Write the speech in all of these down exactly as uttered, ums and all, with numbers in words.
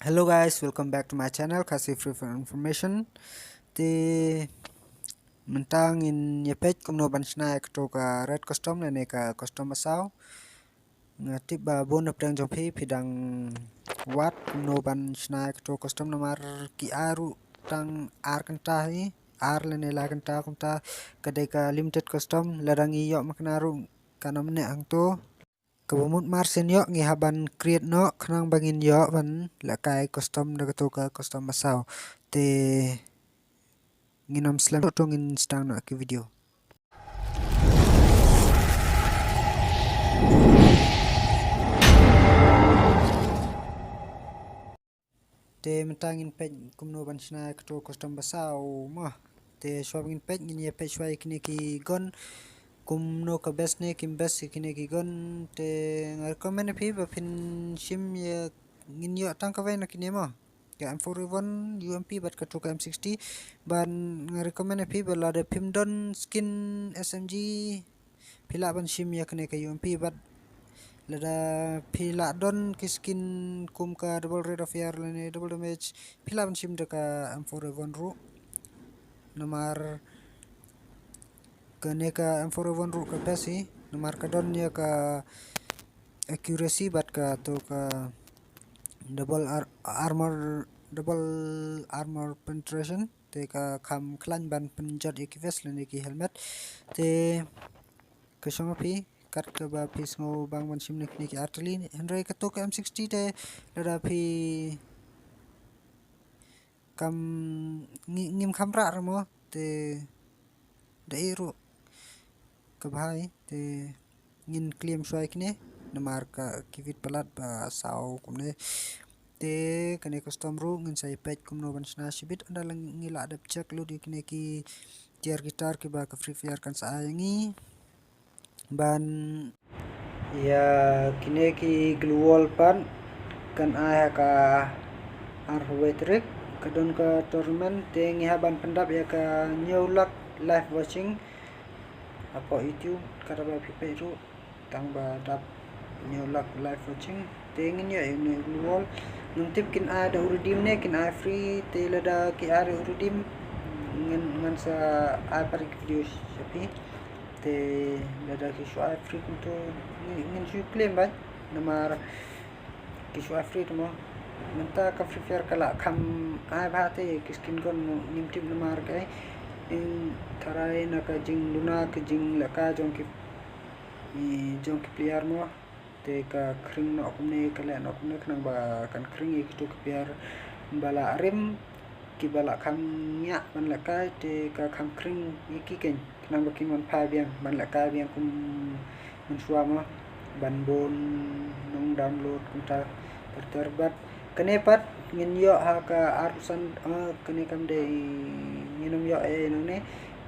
Hello guys, welcome back to my channel, Khasi Free for Information. Te mynta ngin ïa peit kumno ban shna ïa kato ka red custom lane ka custom ba saw. Nga tip ba bun na pdeng jong phi phi dang wad kumno ban shna ïa kato custom namar ki ai ruh tang ar kynta hi, ar lane lai kynta kumta ka dei ka limited custom, lada ngi ïoh ma kane ruh kan ym neh hangto. Kaba mut mar shen ïoh ngi hap ban create noh khnang ba ngin ïoh ban lehkai custom da kato ka custom ba saw. Te ngin ym slem to ngin sdang noh ki video. Te mynta ngin peit kumno ban shna kato custom ba saw mo. Te shuwa ngin peit ngin ïa peit shuwa ïa kine ki gun kumno ka best ne kim best ïa kine ki gun. Te nga recommend ïa phi ba phin shim ïa ngin ïoh tang kawei na kine mo. Ka M four A one U M P bad kato ka M sixty. Ban nga recommend ïa phi ba lada phim don skin S M G phi lah ban shim ïa kane ka U M P bad lada phi lah don ki skin kum ka double rate of fire lane double damage phi lah ban shim da ka M four A one ruh. Namar kane ka M four A one ruh ka best hi namar ka don ïa ka accuracy bad kato ka double ar- armor, double armor penetration. Te ka kham khlaiñ ban pynjot ïa ki vest lane ki helmet. Te ka shong ha phi kat kaba phi sngew bang ban shim na kine ki artylli. Hynrei kato ka M sixty te lada phi kam ngi- ngim kham rah ruh mo te da i ruh ka bha hi te ngin klim shuwa ïa kine namar ka ki wit palat ba saw kumne. Te kane custom ruh ngin sa ïa peit kumno ban shna shibit ynda la ngi lah dep check lut ïa kine ki tiar guitar kiba ka Free Fire kan sa ai ïa ngi. Ban ïa kine ki gloo wall pat kan ai ha ka arphew tarik ka don ka tournament te ngi hap ban pyndap ïa ka hynñiew lak live watching hapoh YouTube kata ba phi peit ruh tang ba dap hynñiew lak live watching. Te ngin ïoh ïa une u gloo wall. Ngam tip kin ai da u redeem ne kin ai free te lada ki ai da u redeem ngan ngan sa ai pat ïa ki video sha phi. Te lada ki shu ai free kumto ngin ngin shu claim bad namar ki shu ai free te mo. Mynta ka Free Fire ka la kham ai bha te ki skin gun ngim tip namar kaei. Tharai na ka jingduna ka jinglehkai jong ki jong ki player mo. Te ka khring noh kumne ka leh noh kumne khnang ba kan khring ïa kito ki player ba la rim kiba la kham ñiah ban lehkai te ka kham khring ïa ki keiñ khnang ba kin wan phai biang ban lehkai biang kum mynshuwa mo ban bun nong download kumta ter ter bad kane pat ngin ïoh ha ka arphew san kane kam dei ngin ym ïoh ei nangne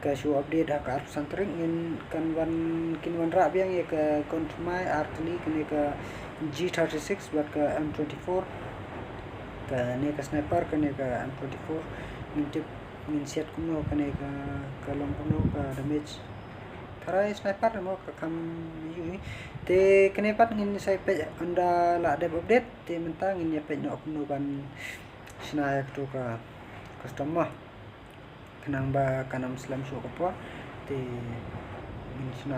ka shu update ha ka arphew san tarik ngin kan wan kin wanrah biang ïa ka gun thymmai artylli kane ka G thirty-six bad ka M twenty-four. Kane ka sniper kane ka M twenty-four ngin tip ngin siat kumno kane ka ka long kumno ka damage. Tharai sniper mo ka kham ïohi. Te kane pat ngin sa ïa peit ynda la dep update te mynta ngin ïa peit noh kumno ban shna ïa kato ka custom mo. Khnang ba kan ym slem shuh ka por te ngin shna.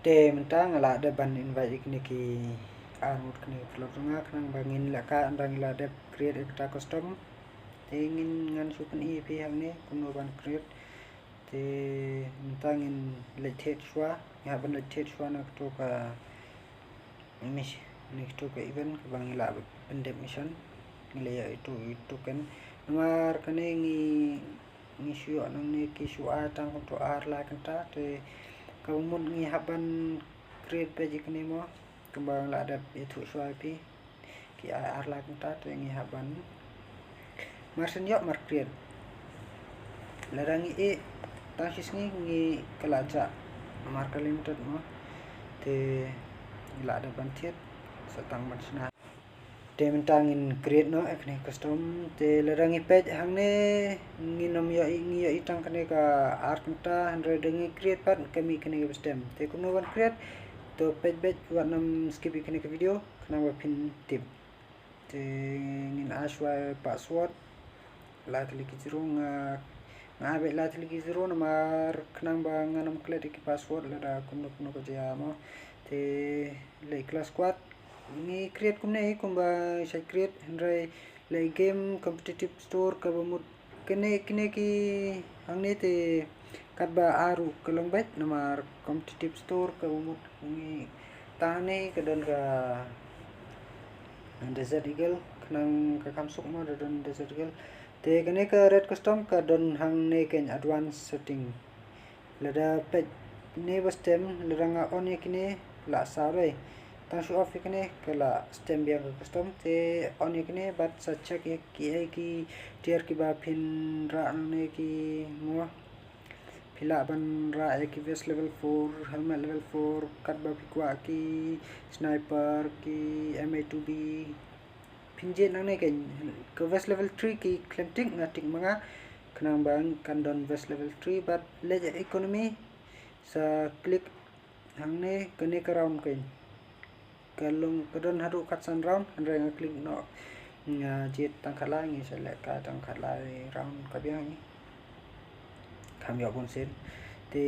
Te mynta nga la dep ban invite ïa kine ki arngut kine ki paralok jong nga khnang ba ngin lehkai ynda ngi la dep create ïa kata custom. Te ngin ngan shu pyni ïa phi hangne kumno ban create. Te mynta ngin leit thied shuwa, ngi hap ban leit thied shuwa na kato ka mis- na kato ka event kaba ngi lah pyndep mission. Ngi la ïoh ito ito token. Namar kane ngi ngi shu ïoh nangne ki shu ai tang kumto ar lai kynta te kaba mut ngi hap ban create page ïa kane mo. Kumba ngi la dep ïathuh shuwa ïa phi. Ki ai ar lai kynta te ngi hap ban mar shen ïoh mar create. Lada ngi ïeh tang shi sngi ngi ka la jah namar ka limited mo. Te ngi la dep ban thied sa tang ban shna. Te mynta ngin create noh ïa kane custom te lada ngi peit hangne ngin ym ïoh ngi ïoh tang kane ka ar kynta hynrei da ngi create pat ka mih kane ka bestem. Te kumno ban create to peit beit wat nym skip ïa kane ka video khnang ba phin tip. Te Ai shuwa password lai tylli ki zero, nga nga ai beit lai tylli ki zero namar khnang ba ngan ym klet ïa ki password lada kumno kumno ka jia mo. Te leh class squad ngi create kumne hi kumba shait create, hynrei leh game competitive store kaba mut kane kine ki hangne te katba ai ruh ka long beit namar competitive store kaba mut ngi tang hangne ka don ka Desert Eagle, khnang ka kham suk mo da don Desert Eagle. Te kane ka red custom ka don hangne keiñ advanced setting. Lada peit ne ba stem, lada nga on ïa kine la saw dei. Tang shu off ïa kine ka la stem biang ka custom, te on ïa kine bad sa check ïa ki ei ki tier kiba phin rah nangne ki mo. Phi lah ban rah ïa ki vest level four, helmet level four, katba phi kwah ki sniper, ki M A two B. Phin jied nangne keiñ, ka vest level three ki khlem tick, nga tick ma nga. Khnang ba kan don vest level three bad leh economy. Sa click hangne kane ka round keiñ. Ka long ka don haduh khatsan round, hynrei nga click noh. Nga jied tang khatlai, ngi sa leh ka tang khatlai round ka biang hi. Kham ïoh bun sien. Te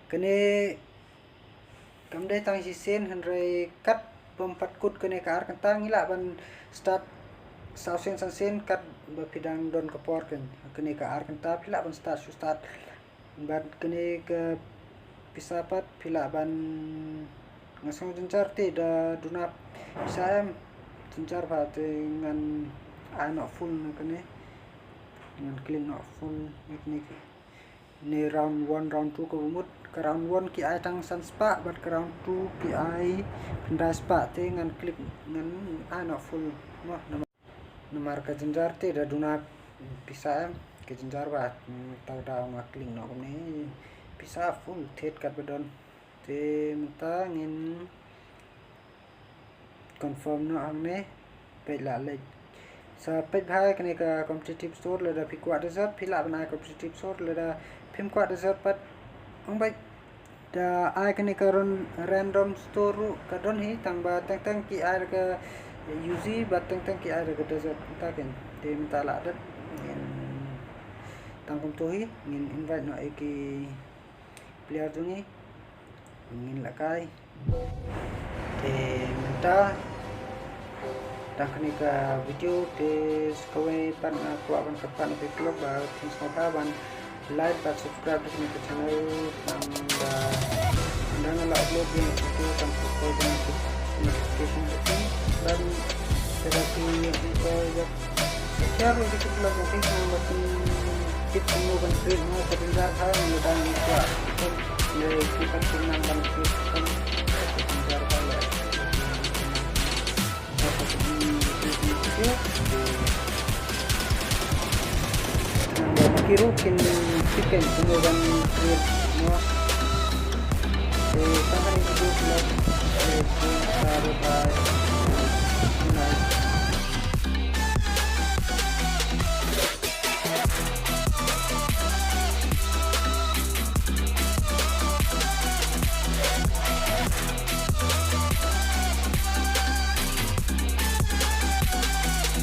kane kam dei tang shisien, hynrei kat bym pat kut kane ka ar kynta ngi lah ban start saw sien san sien katba phi dang don ka por keiñ. Kane ka ar kynta phi lah ban start shu start. Bad kane ka pisa pat phi lah ban, nga sngew jynjar te da duna pisa em. Jynjar pat te ngan ai noh full na kane. Ngan click noh full na kane. Ne round one, round two kaba mut, ka round one ki ai tang san spah bad ka round two ki ai khyndai spah, te ngan click, ngan ai noh full mo. Namar ka jynjar te da duna pisa em, ka jynjar ba, mm, tang da nga click noh kumne pisa full thied katba don. Te mynta ngin confirm noh hangne, peit la leh. Sa peit bha kane ka competitive store, lada phi kwah desert phi lah ban ai competitive store, lada phim kwah desert pat ong beit. Da ai kane ka ran-, random store ruh ka don hi, tang ba teng teng ki ai da ka U Z bad teng teng ki ai da ka desert, mynta keiñ. Te mynta la dep ngin tang kumto hi, ngin invite noh ïa ki player jong ngi, ngin lehkai. Te mynta tang kane ka video te sa kawei pat nga kwah ban kyrpad na phi paralok ba phin sngewbha ban like bad subscribe da kane ka channel, tang ba ynda nga la upload ïa ki video tang phi poi ban notification button, bad lada phi ïoh ïa ka share ruh ïa ki paralok jong phi, khnang ba kin tip kumno ban create mo, ka jynjar bha lada ngi kwah ne ki pat kin nang ban create kum ka jynjar bha la. Nang ba ki ruh kin tip kumno ban create